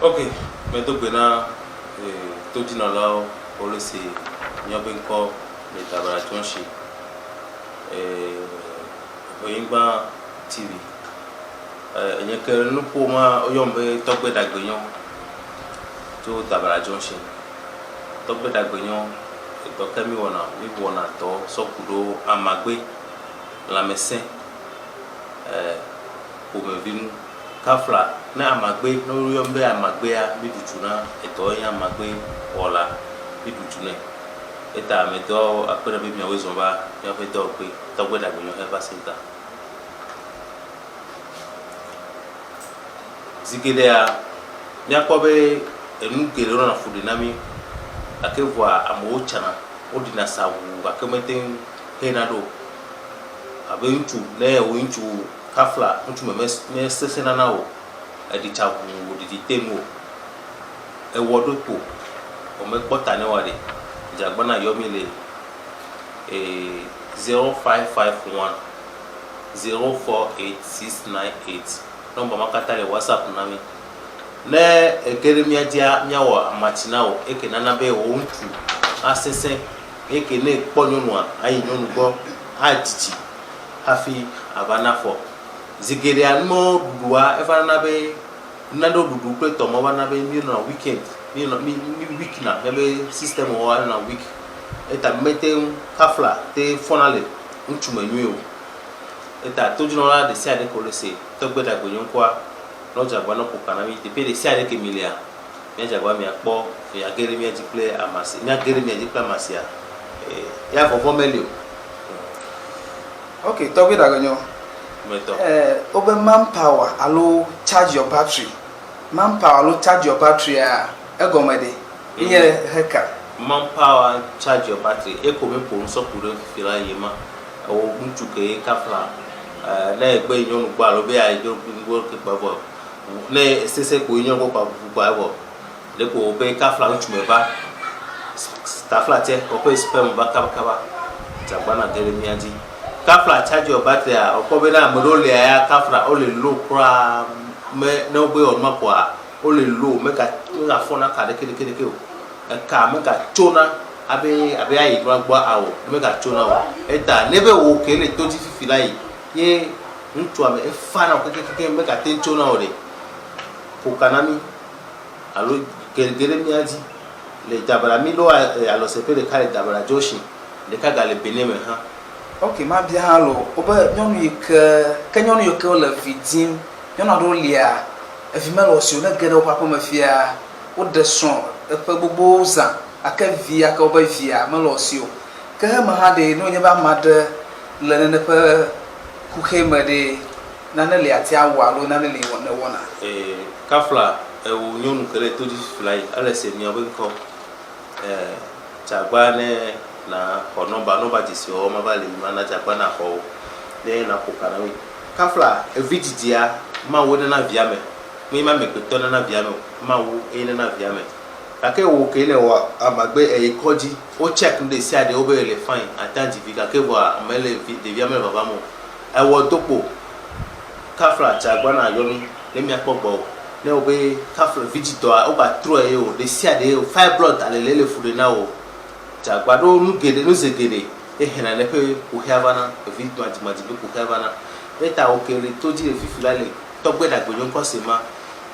Ok, medo gbe na todzinɔlawo wole se míaƒe ŋkɔ le Dabra Junction, Ʋenyigba TV. Enye ke nuƒo ma woyɔm be Tɔgbe Ɖagbenyɔ tso Dabra Junction. Tɔgbe Ɖagbenyɔ edɔ ke mi wɔna, mi wɔna dɔ sɔ ku ɖo amagbe, lãmesẽ ƒomevi ŋu. Kafla, ne amagbe, ne woyɔm be amagbea, mi ɖu tsu na etɔ ye nye amagbe wɔla, mi ɖu tsu nɛ. Eta amedɔ akpe ɖe be miawoe zɔ va miaƒe dɔwɔƒe, Tɔgbe Ɖagbenyɔ Herbal Center. Zi geɖea, míakpɔ be enu geɖewo nɔna fu ɖi na mí gake vɔa amewo tsana, woɖina sa ʋuu gake mete ŋu hena ɖo o. Abe ŋutsu, ne wò ŋutsu kafla ŋutsu me mesesẽna na wò o, eɖi tsa ʋuu ɖiɖi te ŋu o, ewɔ ɖo kpo vɔ mekpɔ ta ne woa ɖe, dze agbagba na yɔ mí le 0551 048698 nɔmba ma katã le WhatsApp na mí. Ne ege ɖe mía dzia, míawɔ amatsi na wò eke nana be wò ŋutsu asesẽ eke ne ekpɔ nyɔnua ayi nyɔnu gbɔ adzidzi hafi ava na afɔ. Zi geɖea numɔwo ɖuɖua eva nana be nanewo ɖuɖu kple tɔ mɔ va nana be míenɔna weekend, míenɔ mí mí week na míabe system woa enɔna week. Eta mete ŋu kafla te fɔna le ŋutsu me nyuie o. Eta todzinɔla ɖesiaɖe ke wole se tɔgbe ɖagbe nyɔŋkɔa ne wodze agbagba ne woƒo ka na mí teƒe ɖesiaɖe ke mi lea, míadze agbagba miakpɔ miage ɖe mía dzi kple amasi míage ɖe mia dzi kple amasia. Ya vɔvɔ̃ meli o. Ok, tɔgbi ɖagenyo. Metɔ. Eh, wobe manpower alo charge your battery. Manpower alo charge your battery a egɔme ɖe? Nye heka. Manpower charge your battery. Eko mi ƒo nu sɔ ku ɖe fifi la ye ma. Ewo ŋutsu ke ye kafla. Eh, ne egbe yi nyɔnu gbɔ alo be ya yi nyɔnu gbɔ ke kpa vɔ. Ne esese ko yi nyɔnu gbɔ kpa ʋuʋu kpa evɔ. Ɖeko wobe kafla ŋutsu me va tafla tse woƒe sperm va kabakaba dzagba na ge ɖe mía dzi. Kafla charge your battery a wokpɔ be na ame ɖewo lia ya kafla wole low kura me ne wobe wɔ numa kpoa wole low mega mega fɔna ka ɖeke ɖeke ɖeke o. Eka mega tsona abe abe ayi nua gbɔ ao mega tsona o. Eta ne be wò ke le to dzi fifi la yi ye ŋutsua me efa na wò kekekekeŋ mega teŋ tsona o ɖe ƒo ka na mí. alo ge ge ɖe mía dzi le Dabra. Mí ɖo alɔseƒe ɖeka le Dabra Junction, ɖeka ga le Benin me hã. Ok, mabia hã loo, wobe nyɔnu yi ke, ke nyɔnu yi ke wole vi dim, nyɔnu aɖewo lia, evi mele wo si o, ne ge ɖe woƒe aƒeme fia, woɖe srɔ̃ eƒe gbogbowo zã gake vi ya ke wobe via mele wo si o. Ke heme hã ɖe, ne wònye be ame aɖe le nene ƒe kuxɛ me ɖe, Nane li àte awɔ alo nane li nèwɔna? Ee, kafla ewò nyɔnu ke le to dzi fifi la yi, ele se miabe ŋkɔ. Ee, dzagba ne na xɔ nɔmba, nɔmba dzesi wɔwɔ ma va li ma na dzagba na xɔ wo ne na ƒo ka na mi. Kafla evi dzidzia, Mawu nana via me. Menye be amegbetɔ nana via me o, Mawu eye nana via me. Gake wò ke ne wɔ amagbe eyi kɔdzi, wo check nu ɖesiaɖe wobe ele fine, ate adzi vi gake vɔa mele vi, ɖevia mele vavam o. Ewɔ do kpo kafla tsa gba na yɔ mi ne mia kpɔ gbɔ o. Ne wo be kafla vidzidɔa wo gba trɔe ye o ɖesiaɖe o fibroid alele le fuɖe na wo tsa gba ɖo nu geɖe nu ze geɖe ye hena ne ƒe kuxia va na evi madzimadzi be kuxia va na. Eyata wo ke le to dzi le fifi la le tɔgbe ɖagbe nyo ŋkɔ se ma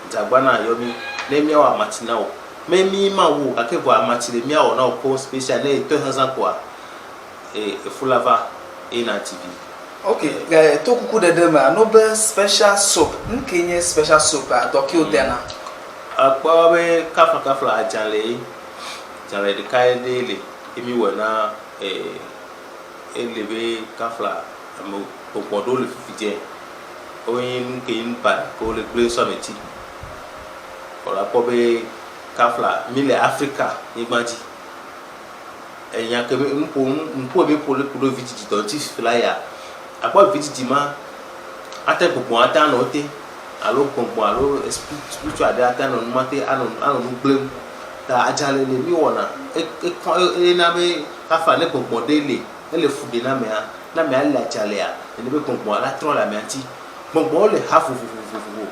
dza gba na yɔ mi ne mia wɔ amatsi na wo. Me mi ma wu o gake vɔa amatsi le mia wɔ na wo koŋ special ne etɔe zazã kpoa E efu la va eye na dzi vi. Ok, le to kuku ɖeɖe mea, no be special soap, nu kee nye special soap a, dɔ ke wo dena? Ekpɔ be kaflakafla adzalɛ ye, dzalɛ ɖeka ɖe le ye mi wɔe na e ele be kafla ame gbɔgbɔ ɖewo le fifi dze wo nye nu ke nu baɖa ke wo le gble ŋsɔ ame dzi. Vɔ la kpɔ be kafla mi le Afrika nyigba dzi. Enya ke mi nuƒo nuƒo mi ƒo ɖe ku ɖe vidzidzi dɔ ŋuti fifi la ya, akpɔ vidzidzi ma ate gbɔgbɔ ate anɔ ete alo gbɔgbɔ alo spiritual ɖe ate anɔ numa te anɔ anɔ nu gblem. Ta adzalɛ le mi wɔna ekɔ ena be kafa ne gbɔgbɔ ɖe le ele fu ɖe na amea, ne amea le adzalɛa, nene be gbɔgbɔa la trɔ le amea ŋuti. Gbɔgbɔwo le ha vovovovovo.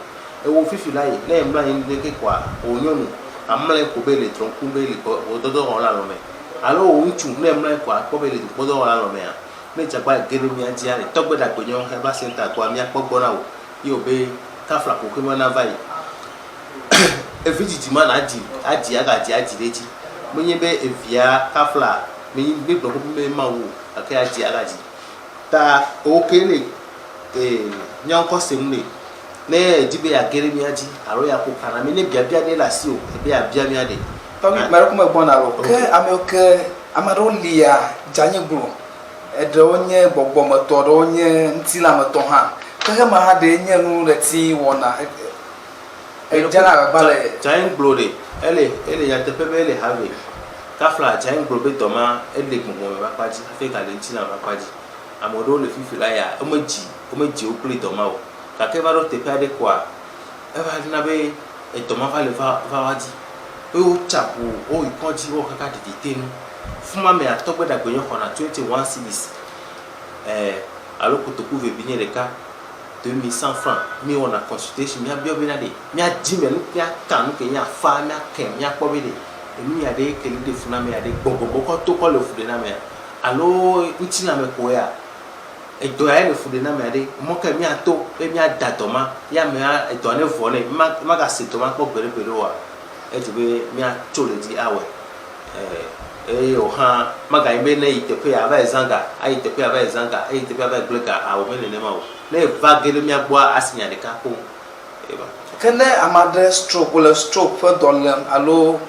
Ewò fifi la yi, ne èmlɔ anyi ŋdeke koa, wò nyɔnu amlɔe ko be le drɔ̃ kum be le gbɔdɔdɔ wɔm le alɔ me. Alo wò ŋutsu ne èmlɔ anyi koa, akpɔ be le gbɔdɔdɔ wɔm le alɔ mea? Ne dzagba ge ɖe mía dzia, le tɔgbe ɖagbe nyɔ Herbal Center gbɔa, míakpɔ gbɔ na wò ye wò be kafla ƒoxi ma nava yi. Evi dzidzi ma nàdzi, adzi agadzi adzi ɖe edzi. Menye be evia kafla menyi mígblɔ xoxo be Mawu o gake adzi agadzi. Ta wò ke le e mía ŋkɔ sem ɖe, ne èdi be yeage ɖe mía dzi alo yeaƒo ka na mí, ne biabia ɖe le asiwò ebe yeabia mía ɖe. Tɔgbi, ame aɖeke megbɔna o. Ke amewo ke, ame aɖewo lia dzanyiglo, eɖewo nye gbɔgbɔmetɔ, eɖewo nye ŋutilãmetɔ hã. Xexeme hã ɖee nye nu ɣleti wɔna. Edzena agbagba le. Dzanyiglo ɖe, ele, ele nyateƒe be ele have. Kafla dzanyiglo be dɔ ma, ele gbɔgbɔme ƒe akpa dzi hafi egale ŋutilã ƒe akpa dzi. Ame aɖewo le fifi la ya, womedzi, womedzi wo kple dɔ ma o. Gake eva ɖo teƒe aɖe koa, eva na be edɔ ma va le va va woa dzi. Eye wotsa ʋu, woyi kɔdzi, wowɔ kaka ɖeɖi te ŋu. Fima mea, tɔgbe ɖagbe xɔna 21 cedis, eh, alo kotoku vevi nye ɖeka, 2100 francs. Mi wɔna consultation, mía biɔ bena ɖe, mía dzi me nu, mía ka nu ke nye afa, mía ke, mía kpɔ be ɖe, enu ya ɖe ke li ɖe fu na amea ɖe, gbɔgbɔ kɔ to kɔ le fu ɖe na amea, alo ŋutilãme koea. Edɔ yae le fu ɖe na amea ɖe, mɔ kae míato be míada dɔ ma ye amea edɔa ne vɔ nɛ, magase dɔ ma kpɔ gbeɖegbeɖe oa? Edze be míatso le edzi awɔe. Eye wò hã maganyi be ne yi teƒe ya ava yi zã ga, ayi teƒe ya ava yi zã ga, ayi teƒe ya ava yi gblẽ ga, ao mele nenema o. Ne eva ge ɖe mía gbɔa, asi nya ɖeka koŋ. Eva. Ke ne ame aɖe stroke, wole stroke ƒe dɔ lém alo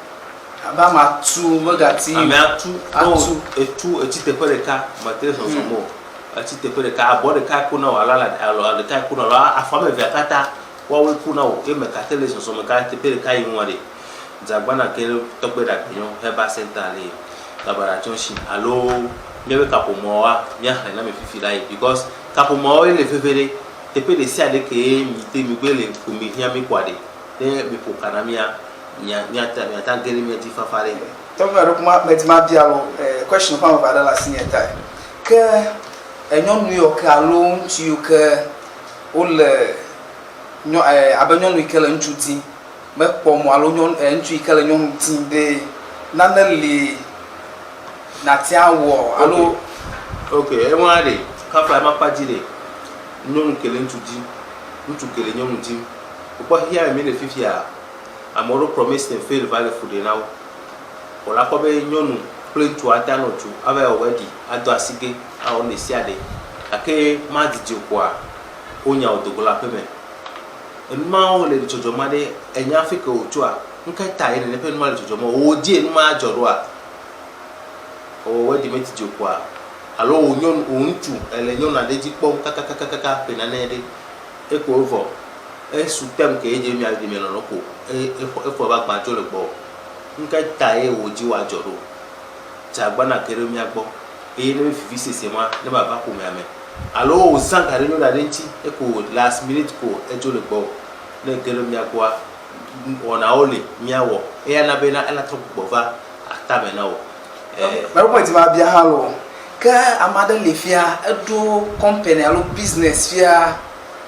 Abe ame atu megati. Ame atu, atu. Etu etsi teƒe ɖeka, mete zɔzɔm o. Etsi teƒe ɖeka, abɔ ɖeka ku na wò alo alo ɖeka ku na wò alo afɔ ame evea katã woawoe ku na wò ye mègate le zɔzɔm mègale teƒe ɖeka yim oa ɖe, dze na ge ɖe tɔgbe ɖagbe nyɔ Herbal Center le Kabara Junction alo míaƒe kaƒomɔa míaxlẽ na mi fifi la yi because kaƒomɔawoe le veve ɖe. Teƒe ɖesiaɖe kee mite migbe le ko mihiã mi kɔa ɖe, ne miƒo ka na mía, mia miate miate age ɖe mía dzi fafa ɖe. Tɔgbi aɖe kuma medi mabia lo eh, question ƒe ame eve aɖe le asinye tae. Ke enyɔnu yiwo ke alo ŋutsu yiwo ke wole nyɔ eh, abe nyɔnu yi ke le ŋutsu dim mekpɔ mɔ alo nyɔnu eh, ŋutsu yi ke le nyɔnu dim ɖe nane li nàte awɔ alo. Ok, ewa ɖe kafla ema kpa dzi ɖe nyɔnu ke le ŋutsu dim, ŋutsu ke le nyɔnu dim. Wokpɔ xexea me míele fifia, ame aɖewo promise and fail va le fu ɖe na wo. Wò la kpɔ be nyɔnu kple ŋutsu ate anɔ tu ava yi wɔ wedding, ado asige, awɔ nu ɖesiaɖe. Gake madidi o kpoa, wonya wò do go le aƒeme. Enu mawo le dzɔdzɔm aɖe, ènya hafi ke wòtsoa? Nuka tae nene ƒe nu ma le dzɔdzɔm? Wò dzie nu ma adzɔ ɖoa? Ewɔ wedding medidi o kpoa, alo wò nyɔnu, wò ŋutsu èle nyɔnu aɖe dzi kpɔm kakakakaka ƒe nane ɖe, eko evɔ. Esu tem ke edze mia ɖe mia nɔnɔ ko exɔ efɔ eva gbã dzo le gbɔwò. Nuka tae wò dzi wa dzɔ ɖo? Dze agba na ge ɖe mia gbɔ eye ne be vivi sese ma ne ba va ƒomea me. Alo wò zã ga ɖe nyɔnu aɖe ŋuti eko last minute ko edzo le gbɔwò. Ne ege ɖe mia gbɔa, wɔnawo li mia wɔ eya na be na ela trɔ gbugbɔ va atame na wò. Mɛ kpɔ dzi ma bia hã loo. Ke ame aɖe li fia eɖo company alo business fia.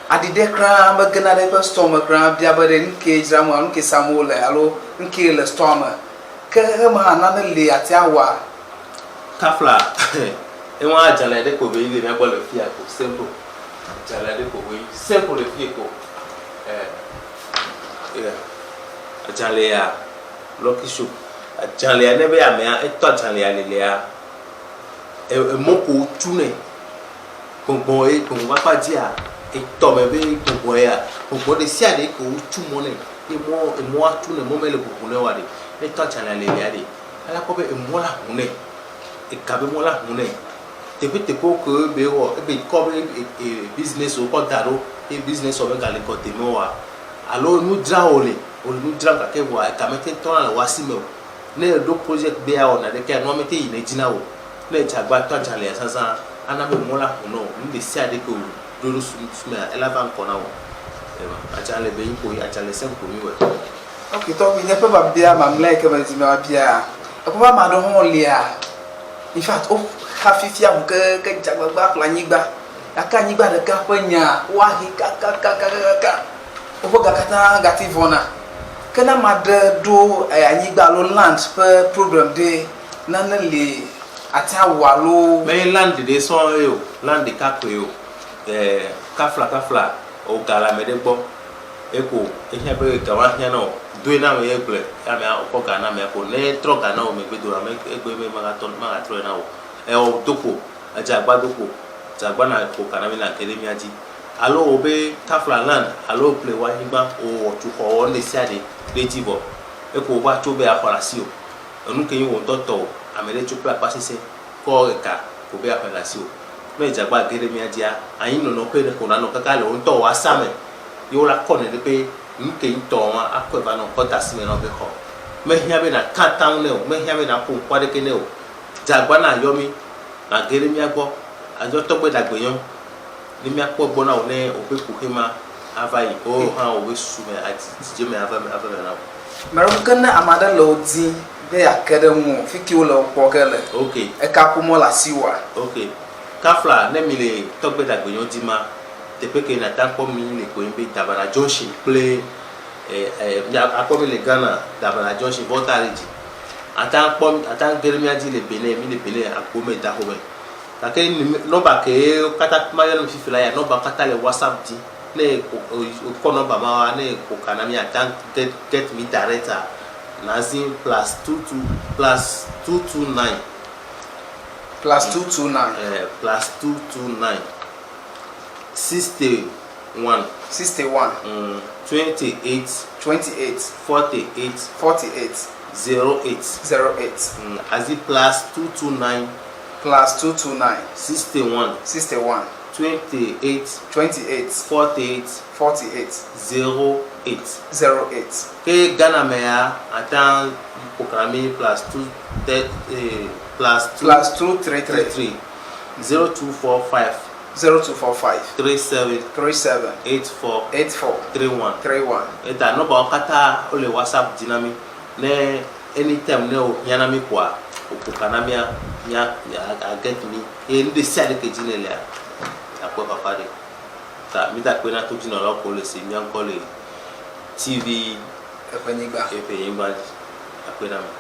Aɖi ɖe kura megena ɖe eƒe store me kura bia be ɖe nuke dzram alo nuke sam wole alo nuke le store me. Ke xexeme hã nane li ate awɔa? Kafla, ewa adzalɛ ɖe ko be yi le mía gbɔ le fiya ko, simple. Adzalɛ ɖe ko be yi, simple le fiye ko. Eh, yeah. Adzalɛa, lucky soap. Adzalɛa ne be amea etɔ adzalɛa lelea, emɔ ko wotsu nɛ. Gbɔngbɔn ye gbɔngbɔn ƒe akpa dzia, etɔ me be gbɔngbɔn ya, gbɔngbɔn ɖe sia ɖe ke wotsu mɔ nɛ, ye mɔ emɔa tu nɛ, mɔ mele ʋuʋu nɛ oa ɖe, ne etɔ adzalɛa lelia ɖe, ela kpɔ be emɔ la ʋu nɛ, ega be mɔ la ʋu nɛ. Teƒe teƒewo ke be wɔ, ebe kɔ be e business wo kɔ da ɖo ye business wo megale ŋgɔ dem oa, alo nu dzram wole, wole nu dzram gake vɔa ega mete tɔna le wò asi me o. Ne eɖo project be yeawɔ naɖekea, nua mete yina edzi na wò o. Ne èdze agbagba tɔ adzalɛa zazã, ana be mɔ la ʋu na wò. Nu ɖesiaɖe ke wòɖo ɖo susu mea, ela va ŋkɔ na wò. Ema, adzalɛ be yi ko yi, adzalɛ sẽŋ ko míwɔe. Ok, tɔgbi, nye ƒe biabia mamlɛ yi ke medi be mabia, ekpɔ be ame aɖewo hã lia, in fact, woxa fifia ŋu kekeake dze agbagba ƒle anyigba, gake anyigba ɖeka ƒe nya woahe kakakakakaka. Woƒe ga katã gati vɔna. Ke ne ame aɖe ɖo anyigba alo land ƒe problem ɖe, nane li ate awɔ alo. Menye land ɖe sɔŋ ye o, land ɖeka koe o. E, kafla kafla wò ga le ame ɖe gbɔ eko ehiã be ga ma hiã na wò, doe na ame ye gblɔe ye amea wòkɔ ga na amea ko. Ne etrɔ ga na wò megbe do ame egbe be magatɔ magatrɔe na wò. Ewɔ do kpo, edze agba do kpo, dze agba na ƒo ka na mí nage ɖe mía dzi. Alo wò be kafla land alo ƒle wò anyigba wò wɔ tu xɔ wɔ nuɖesiaɖe ɖe edzi vɔ eko wova tso be yeaxɔ le asiwò. Enu ke nyi wò ŋutɔ tɔwò ame ɖe tso kple akpasesẽ kɔ ega ko be yeaxɔe le asiwò. Ne edze agba ge ɖe mía dzia, anyinɔnɔ ƒe ɖe ko nanɔ kaka le wò ŋutɔ wò asa me ye wola kɔ nɛ ɖe be nu ke nyi tɔwò ma akɔe va nɔ kɔ de asi me na wò be xɔ. Mehiã be nàka atam nɛ o, mehiã be nàƒo ŋku aɖeke nɛ o. Dze agba na yɔ mí nàge ɖe mía gbɔ adzɔ tɔgbe ɖagbe yɔ ne míakpɔ egbɔ na wò ne woƒe kuxi ma ava yi o hã woƒe susu me dzidzeme ava eme ava eme na wò. Meɖe kuku ne ame aɖe le wò dim be yeake ɖe ŋuwò, fike wole wò kpɔ ge le? Ok. Ekaƒomɔ le asiwòa? Ok. Kafla, ne mi le tɔgbe ɖagbe yɔ dim ma, teƒe ke nàte akpɔ mí le koe nye be Dabana Junction kple e e akpɔ mí le Ghana, Dabana Junction, Volta Region. Ate akpɔ ate age ɖe mía dzi le Benin, mí le Benin, Agbome, Dahome. Gake nɔmba ke katã mayɔ na mi fifi la ya, nɔmba katã le WhatsApp dzi. Ne wokɔ nɔmba ma wa, ne ƒo ka na mi ate get get mi direct a, nazi +22 +229. +229. Eh, +229 61. 61. 28. 28. 48. 48. 08. 08. Azi +229. +229. 61. 61. 28. 28. 48. 48. 08. 08. Ke Ghana me ya, ate ƒo ka na mi +2 +2 +233. 3 0245. 0245. 37. 37. 84. 84. 31. 31. Eta nɔmbawo katã wole WhatsApp dzi na mi. Ne anytime ne wòhiã na mi koa, wòƒo ka na mía, mía a get mi. Eye nu ɖe sia ɖe ke dzi nèlea, akpɔe fafa ɖe. Ta mi da akpe na todzinɔlawo ko le se mía ŋkɔ le TV Eƒe nyigba. Eƒe nyigba dzi. Akpe na mi.